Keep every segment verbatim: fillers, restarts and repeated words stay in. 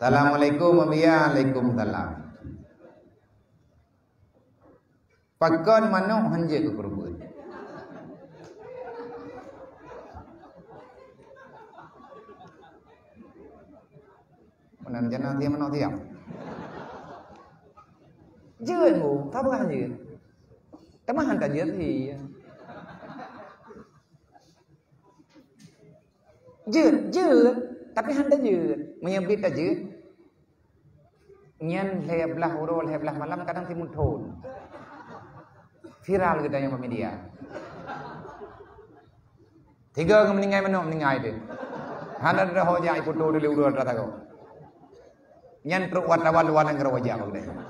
Assalamualaikum, Abiya. Waalaikumsalam. Pakon manok hanjeuet keu keureubeuen? Meunan jana tiep manok tiep. Jeuet bu, tabah jeuet. Teuma han tajeuet hi. Jeuet, jeuet, tapi han tajeuet. Meunyoe bit tajeuet, nyan lhèe blaih uroe, lhèe blaih malam kadang timu thon. Viral geutanyoe bak media. Tiga ngon meuninggai manok, meuninggai teuh. Hana teuh ho jak iputo dulu uroe rata ko. Nyan trok wartawan luwa nanggroe jak bak geutanyoe.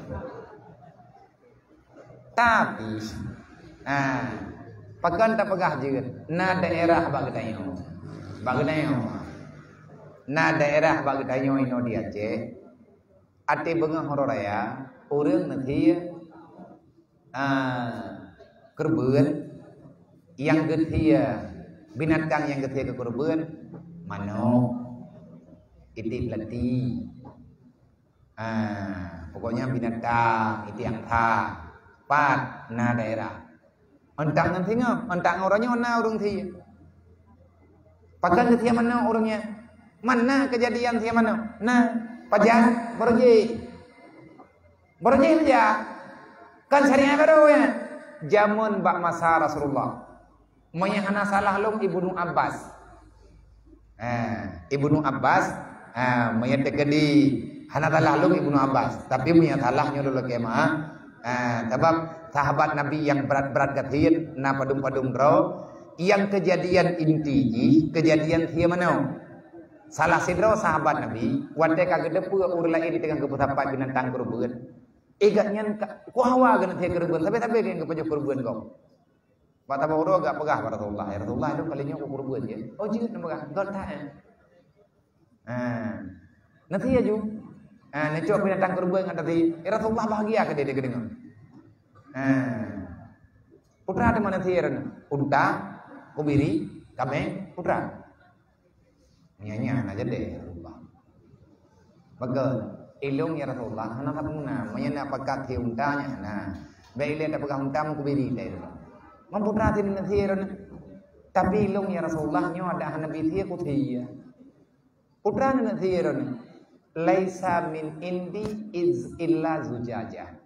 Tapi, ah, pakon tapeugah jeuet, na daerah bak geutanyoe. Bak geutanyoe. Na daerah bak geutanyoe inoe di Aceh. Até beungoh uroe raya, ureueng neuthiek, ah, keureubeuen, nyang geuthiek, binatang nyang geuthiek keu keureubeuen, manok, iték lati. Ah, pokoknya binatang, iték angsa. Pat na daerah. Euntang ngon singoh, euntang ngon uroe nyoe na ureueng thiek. Pakon geuthiek manok ureueng nyan? Mana keujadian thiek manok? Na, pajan, barô jih. Barô jih pajan. Kan syariat barô nyan. Jameun bak masa Rasulullah. Meunyoe hana salah lôn Ibnu Abbas. Ha, Ibnu Abbas, ha, meunyoe teukeudi hana salah lôn Ibnu Abbas, tapi meunyoe salah nyoe lôn lakèe meu'ah. Ha, sabab sahabat Nabi nyang brat-brat gasien na padum-padum droe, nyang keujadian inti jih keujadian thiek manok. Salah sidroe sahabat Nabi, watèe ka geuteupeue ureueng laén teungoh geupeusapat binatang keureubeuen, eh, gobnyan ka, ku hawa keuneuk thiek keureubeuen, sabe-sabe keuneuk geupajoh keureubeuen gob. Bak saboh uroe geupeugah bak Rasulullah, "Ya Rasulullah, lôn kali nyoe keu keureubeuen jih." "Oh, jeuet," neupeugah, "Göt that, eh." Ha. Neuthiek laju. Ha, neucok binatang keureubeuen ngon neuthiek. Ya Rasulullah, bahagia keudéh geudeungoe. Ha. Peue teuma neuthiek droeneuh? Unta, kubiri, kaméng, peue? Nyan, nyan hana jadéh, ya Rasulullah. Pakon, ilôn, ya Rasulullah, hana sapeue na. Meunyoe na pakat thiek unta nyan hana. Bèk ilèe tapeugah unta, meukubiri lé. Meukubiri lé. Tapi ilôn, ya Rasulullah, nyoe adak hana bi thiek, kuthiek. Peue neuthiek droeneuh? "Laisa min indi iz illa zujajah."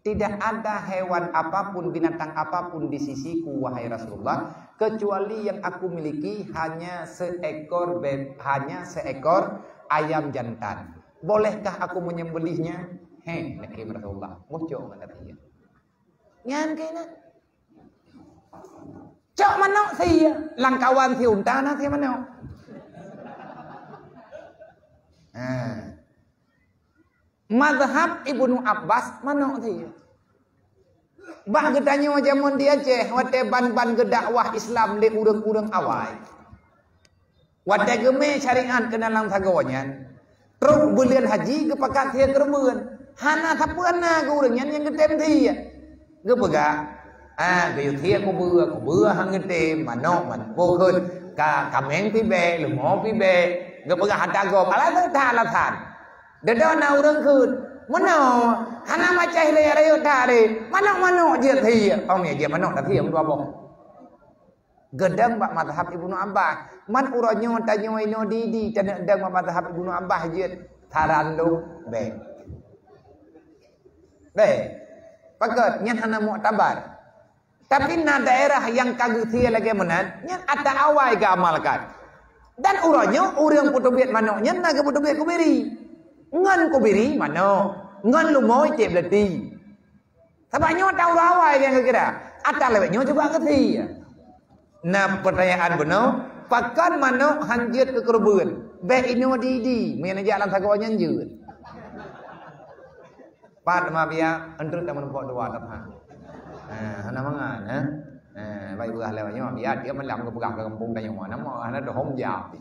Tidak ada hewan apapun, binatang apapun di sisiku, wahai Rasulullah, kecuali yang aku miliki hanya seekor be-, hanya seekor ayam jantan. Bolehkah aku menyembelihnya? Heh, lakèe Rasulullah. Bocok ngon lagèe nyan. Nyan keunan. Cok manok sie, lamkawan sie unta na sie manok. Ha. Mazhab Ibnu Abbas manok sie. Bak geutanyoe jameun di Aceh, watèe ban-ban geudakwah Islam lé ureueng-ureueng awai. Watèe geumé syariat keunan lam sagoe nyan, trok buleuen haji geupakat sie keureubeuen. Hana sapeue na keu ureueng nyan nyang geutem sie. Geupeugah, "Ah, geuyue sie kubeue, kubeue han geutem, manok, man-, bukon, ka-, kaméng pih bèk, leumo pih bèk." Geupeugah ata gob, alasan that alasan. Deudon na ureueng kheun, "Meunoe, hana macah lé rayeuk that lé, manok-manok jeuet sie." Oh, meunan jeuet manok, tapi nyang dua boh. Geudong bak mazhab Ibnu Abbas. Man uroe nyoe tanyoe inoe di-di taneuk dong bak mazhab Ibnu Abbas jeuet saran lôn bèk. Bèk. Pakon nyan hana muktabar. Tapi na daerah nyang ka geusie lagèe meunan, nyan ata awai geuamalkan. Dan uroe nyoe ureueng peuteubiet manok nyan na geupeuteubiet kubiri. Ngon kubiri manok, ngon leumo iték beuleuti. Sabab nyoe ata ureueng awai nyang geukira. Ata lawét nyoe cuba geusie. Na peutanyaan bunoe, pakon manok han jeuet keu keureubeuen? Bèk inoe di-di, meunyan jak lam sagoe nyan jeuet. Pat ma biya, entrut dan menumpok dua tabha. Ha, hana mangat, ha? Ha, baik beurah lewat nyoe, biya tiep malam geupeugah keu gampông tanyoe, hana dohom jak.